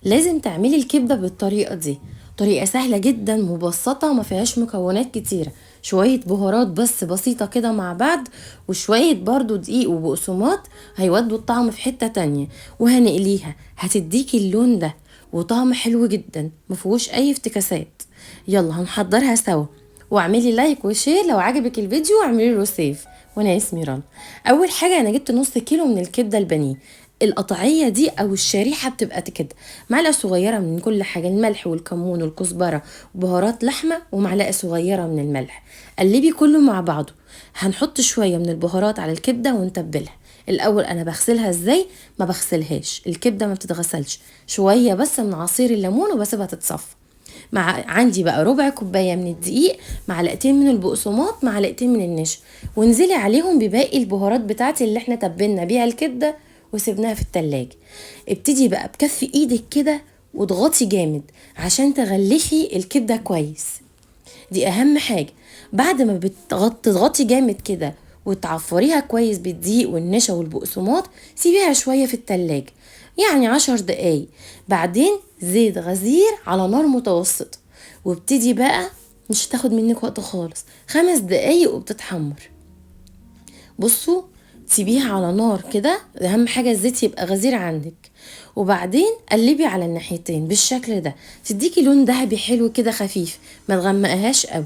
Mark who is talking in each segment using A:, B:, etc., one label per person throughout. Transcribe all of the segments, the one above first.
A: لازم تعملي الكبده بالطريقة دي، طريقه سهلة جدا مبسطة ما فيهاش مكونات كتيرة، شوية بهارات بس بسيطة كده مع بعض، وشوية برضو دقيق وبقسماط هيودوا الطعم في حتة تانية. وهنقليها هتديكي اللون ده وطعم حلو جدا ما فيهوش اي افتكاسات. يلا هنحضرها سوا، واعملي like و share لو عجبك الفيديو، واعملي له save. وانا اسمي رنا. اول حاجة انا جبت نص كيلو من الكبده البانيه، القطعية دي او الشريحة بتبقى كده، معلقه صغيرة من كل حاجة، الملح والكمون والكزبره وبهارات لحمه ومعلقة صغيرة من الملح. قلبي كله مع بعضه. هنحط شوية من البهارات على الكبده ونتبلها. الاول انا بغسلها ازاي؟ ما بغسلهاش، الكبده ما بتتغسلش، شوية بس من عصير الليمون وبسيبها تتصفى. مع عندي بقى ربع كوباية من الدقيق، معلقتين من البقسماط، معلقتين من النشا، وانزلي عليهم بباقي البهارات بتاعتي اللي احنا تبلنا بيها الكبده وسيبناها في التلاجة. ابتدي بقى بكف ايدك كده واضغطي جامد عشان تغلفي الكبده كويس، دي اهم حاجة. بعد ما تضغطي جامد كده وتعفريها كويس بالدقيق والنشا والبقسماط، سيبيها شوية في التلاجة يعني 10 دقايق. بعدين زيت غزير على نار متوسطه، وابتدي بقى، مش هتاخد منك وقت خالص، 5 دقايق وبتتحمر. بصوا تسيبيها على نار كده، اهم حاجة الزيت يبقى غزير عندك. وبعدين قلبي على الناحيتين بالشكل ده، تديكي لون ذهبي حلو كده خفيف، ما تغمقهاش قوي.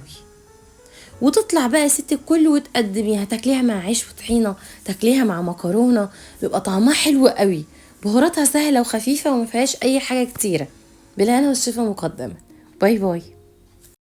A: وتطلع بقى يا ست الكل وتقدميها، تاكليها مع عيش وطحينه، تاكليها مع مكرونه، بيبقى طعمها حلو قوي. بهاراتها سهلة وخفيفة وما فيهاش اي حاجة كتيرة. بالهنا والشفا مقدما. bye bye.